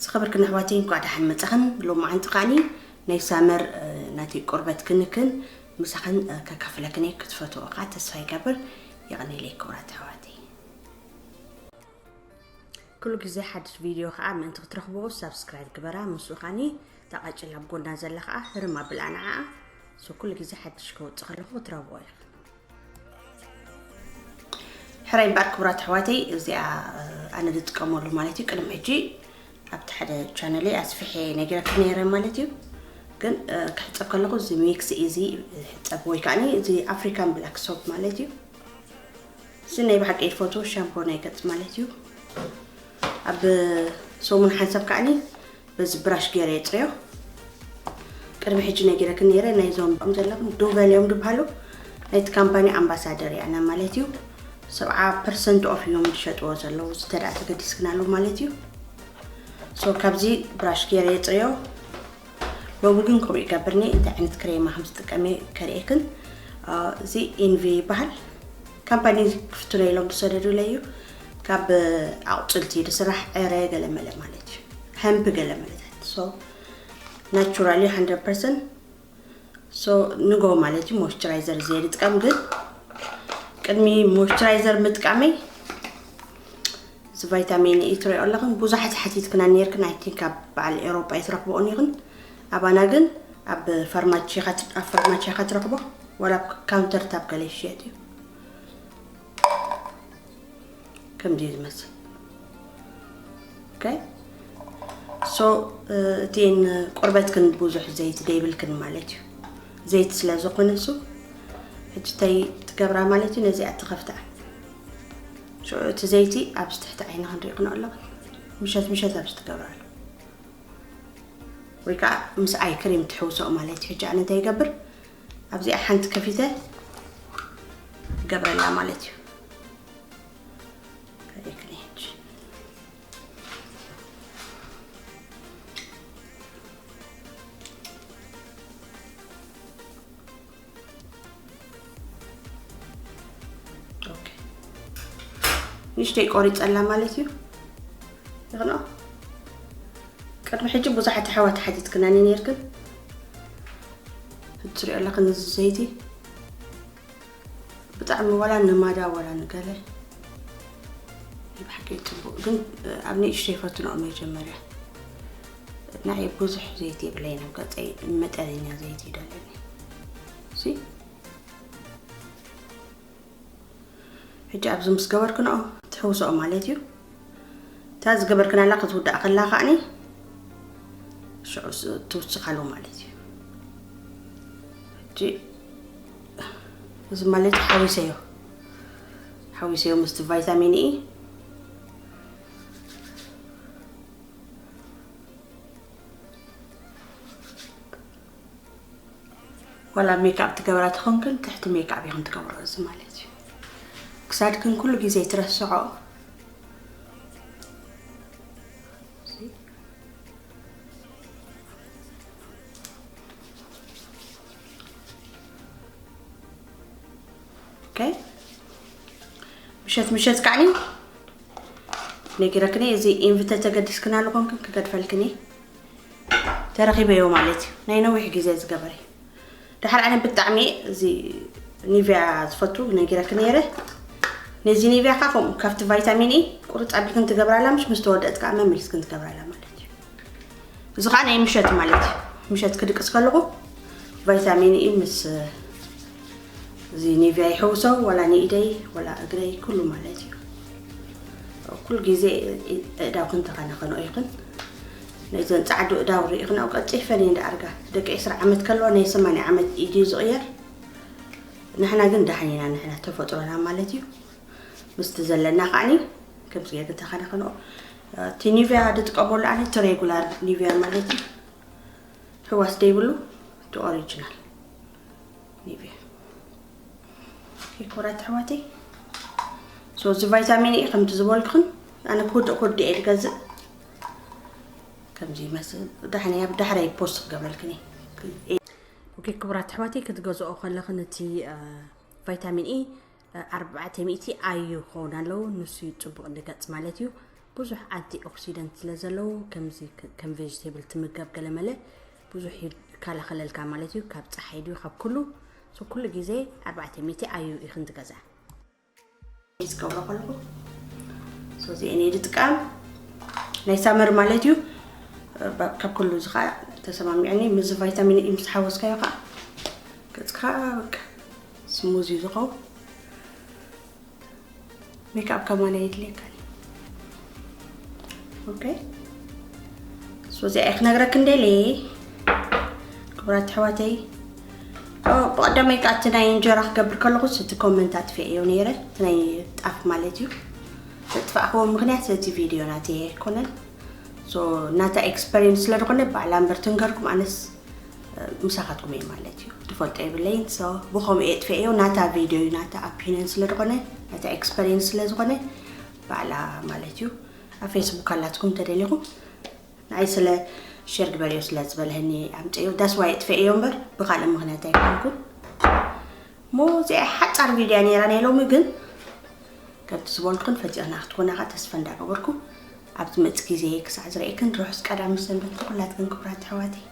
ዝኸበርክን ኣሕዋተይ፣ እንኳዕ ደሓን መጻኽን። ሎማዓንቲ ከዓኒ ናይ ሳመር፣ እ፣ ናተይ ቆርበት ክንክን ምሳኽን፣ እ፣ ከካፍለክን እየ። ክትፈትዎ ከዓ ተስፋ ይገብር። የቐንየለይ ክቡራት ኣሕዋተይ። ኩሉ ግዜ ሓድሽ ቪድዮ ከዓ ምእንቲ ክትረኽብዎ ሳብስክራይብ ግበራ። ምስኡ ከዓኒ እታ ቃጭል ኣብ ጎና ዘላ ከዓ ህርም ኣብልኣ ንዓኣ። ሶ ኩሉ ግዜ ሓድሽ ከውፅእ ከለኹ ክትረኽብዎ ኢኹም። ሕራይ እምበኣር ክቡራት ኣሕዋተይ፣ እዚኣ፣ እ፣ ኣነ ዝጥቀመሉ ማለት እዩ። ቅድሚ ሕጂ ኣብቲ ሓደ ቻነለይ ኣስፊሐ ነጊረክን ነይረ ማለት እዩ። ግን፣ እ፣ ክሕጸብ ከለኹ እዚ ሚክስ ኢዚ ሕጸብ ወይ ከዓኒ እዚ ኣፍሪካን ብላክ ሶፕ ማለት እዩ። እዚ ናይ ብሓቂ ይፈትዎ ሻምፖ ናይ ገጽ ማለት እዩ። ኣብ ሰሙን ሓንሳብ ከዓኒ በዚ ብራሽ ገይረ የጽርዮ። ቅድሚ ሕጂ ነጊረክን ነይረ፣ ናይዞም ዘለኹም ዱቨል እዮም ዝበሃሉ። ናይቲ ካምፓኒ ኣምባሳደር እያ ኣነ ማለት እዩ። ሰብዓ ፐርሰንት ኦፍ እዮም ዝሸጥዎ ዘለዉ፣ እዚ ተደኣ ተገዲስክናሉ ማለት እዩ። ሶ ካብዚ ብራሽ ገይረ የጽርዮ። ሎሚ ግን ከምኡ ይገብርኒ፣ እንታይ ዓይነት ክሬማ ከም ዝጥቀም እየ ከርእየክን። አ፣ እዚ ኢንቪ ይበሃል። ካምፓኒ ክፍትኖ ኢሎም ዝሰደዱለይ እዩ። ካብ ኣቑጽልቲ ዝስራሕ ዕረ ገለመለ ማለት እዩ። ሀምፕ ገለመለታት። ሶ ናቹራል እዩ፣ ሃንድረድ ፐርሰንት። ሶ ንጎ ማለት እዩ ሞይስቸራይዘር ዘየ ዝጥቀም። ግን ቅድሚ ሞይስቸራይዘር ምጥቃመይ እዚ ቫይታሚን ኢ ትሪኦ ኣለኽን፣ ብዙሓት ሓቲትክና ነርክን። ኣይ ቲንክ ኣብ በዓል ኤውሮጳ እየ ትረኽብኦን ኢኽን። ኣባና ግን ኣብ ፋርማቺ ኢኻ ት-፣ ኣብ ፋርማቺ ኢኻ ትረኽቦ፣ ዋላ ኣብ ካውንተር ታፕ ገለ ይሽየጥ እዩ። ከምዚ እዩ ዝመስል። ኦኬ። ሶ፣ እ፣ እቲን ቆርበትክን ብዙሕ ዘይቲ ዘይብልክን ማለት እዩ። ዘይቲ ስለ ዝኾነ እሱ፣ ሕጂ እንታይ ትገብራ ማለት እዩ፣ ነዚኣ ትኸፍታ። ሽዑ እቲ ዘይቲ ኣብዚ ትሕቲ ዓይኒ ክንሪኦ ክንኦ ኣለኹ። ምሸት ምሸት ኣብዚ ትገብራሉ። ወይ ከዓ ምስ ኣይ ክሬም ትሕውስኦ ማለት እዩ። ሕጂ ኣነ እንታይ ይገብር? ኣብዚኣ ሓንቲ ከፊተ ገብረላ ማለት እዩ። ከሪክኒ ሕጂ። ኦኬ። ንእሽተይ ቆሪጸላ ማለት እዩ። ይኽንኦ። ቅድሚ ሕጂ ብዙሓት ኣሕዋት ሓቲትክናኒ ነይርክን። እትሪኦ ኣለኽን እዚ ዘይቲ ብጣዕሚ ዋላ ንማዳ ዋላ ንገለ ብሓቂ ጽቡቕ፣ ግን ኣብ ንእሽተይ ፈትንኦ መጀመርያ። ንዓይ ብዙሕ ዘይቲ የብለይን ኣብ ገጸይ፣ መጠነኛ ዘይቲ ይደለኒ። እሺ፣ ሕጂ ኣብዚ ምስ ገበርክንኦ ትሕውስኦ ማለት እዩ። እታ ዝገበርክናላ ክትውዳእ ከላ ከዓኒ ሽዑ ስ-፣ ትውስኻሉ ማለት እዩ። ሕጂ እዚ ማለት ሓዊሰዮ፣ ሓዊሰዮ ምስቲ ቫይታሚን ኢ። ዋላ ሜክኣፕ ትገብራ ተኾንክን ትሕቲ ሜክኣፕ ኢኽን ትገብሮ እዚ ማለት እዩ። ክሳድክን ኩሉ ግዜ ትረስዖ። ኦኬ። ምሸት ምሸት ከዓኒ ነጊረክኒ፣ እዚ ኢንቪተ ተገዲስክናሉ ኮንክን ክገድፈልክኒ ተረኺበዮ ማለት እዩ። ናይ ነዊሕ ግዜ ዝገበረ። ድሓር ኣነ ብጣዕሚ እዚ ኒቪያ ዝፈቱ ነጊረክ ነይረ። ነዚ ኒቪያ ካ ከምኡ ካብቲ ቫይታሚን ኢ ቁርፅ ኣቢልክን ትገብራላ፣ ምሽ ምስ ተወደእት ከዓ መመሊስክን ትገብራላ ማለት እዩ። እዚ ከዓ ናይ ምሸት ማለት እዩ። ምሸት ክድቅስ ከለኹ ቫይታሚን ኢ ምስ እዚ ኒቪያ ይሕውሶ፣ ወላ ንኢደይ፣ ወላ እግረይ፣ ኩሉ ማለት እዩ። ኩሉ ግዜ እዳውክን ተኸናኸኖ ኢኽን። ናይዘን ጻዕዱ እዳው ርኢኽን፣ ኣብ ቀልጢፈን እየን ደኣርጋ። ደቂ ዕስራ ዓመት ከለዋ ናይ ሰማንያ ዓመት ኢድ እዩ ዝቕየር። ንሕና ግን ደሓን ኢና፣ ንሕና ተፈጥሮና ማለት እዩ። ምስቲ ዘለና ከዓኒ ከምዚ ጌርክን ተኸናኸኖ። እቲ ኒቪያ ዝጥቀመሉ ኣነ እቲ ሬጉላር ኒቪያ ማለት እዩ። ሕዋስ ደይብሉ፣ እቲ ኦሪጂናል ኒቪያ። ክቡራት ኣሕዋተይ፣ ሶ እዚ ቫይታሚን ኢ ከምቲ ዝበልኩኽን ኣነ ክውድእ ክውድእ እየ ዝገዝእ። ከምዚ ይመስል። ዳሕኒ ኣብ ዳሕረይ ፖስት ክገብረልክን እየ። ኦኬ፣ ክቡራት ኣሕዋተይ፣ ክትገዝኦ ከለኽን እቲ፣ እ፣ ቫይታሚን ኢ፣ እ፣ ኣርባዕተ ሚእቲ ኣዩ ክኸውን ኣለዎ። ንሱ እዩ ጽቡቕ ንገጽ ማለት እዩ። ብዙሕ ኣንቲ ኦክሲደንት ስለ ዘለዎ ከምዚ ከ- ከም ቬጅቴብል ትምገብ ገለመለ ብዙሕ ይከላኸለልካ ማለት እዩ። ካብ ፀሓይ ድዩ ካብ ኩሉ ሶ ኩሉ ግዜ ኣርባዕተ ሚእቲ ኣዩ ኢኽን ትገዝኣ። ዝገብሮ ከለኹ ሶ እዚአን እየ ዝጥቀም ናይ ሳመር ማለት እዩ። ባ- ካብ ኩሉ እዚ ከዓ ተሰማሚዐኒ። ምስ ቫይታሚን ኢ ምስ ሓወስካዮ ከዓ ገፅካ በቃ ስሙዝ እዩ ዝኸውን። ሜክኣፕ ከማን የድልየካ። ኦኬ ሶ እዚኣ እየ ክነግረክ እንደልየ ክቡራት ኣሕዋተይ። ኦ፣ ብቐዳማይ ከዓ እቲ ናይ እንጀራ ክገብር ከለኹ እቲ ኮመንት ኣጥፍኤዮ ነይረ፣ እቲ ናይ ጣፍ ማለት እዩ። ዘጥፋእክዎ ምክንያት እቲ ቪድዮ ናተይ ኣይኮነን። ሶ ናታ ኤክስፐሪንስ ስለ ዝኾነ ባዕላ እምበር ትንገርኩም፣ ኣነስ ምሳኻትኩም እየ ማለት እዩ። ትፈልጦ የብለይን። ሶ ብኸምኡ እየ ጥፍኤዮ፣ ናታ ቪድዮ እዩ፣ ናታ ኣፒኒየን ስለ ዝኾነ፣ ናታ ኤክስፐሪንስ ስለ ዝኾነ ባዕላ ማለት እዩ። ኣብ ፌስቡክ ኣላትኩም ተደሊኹም ንዓይ ስለ ሸር ግበርዮ ስለ ዝበልሀኒ ኣምፀዮ ዳስ ዋይ ጥፍኤዮ እምበር ብካልእ ምክንያት ኣይኮንኩን። ሞ እዚኣ ሓፃር ቪድያ ነይራ ናይ ሎሚ ግን ከምቲ ዝበልኩን ፈፂቕና ክትኮና ከዓ ተስፋ እንዳገበርኩ ኣብ ዝመፅ ግዜ ክሳዕ ዝረእክን ርሑስ ቀዳሚ ሰንበት ንኩላትክን ክቡራት ኣሕዋተይ።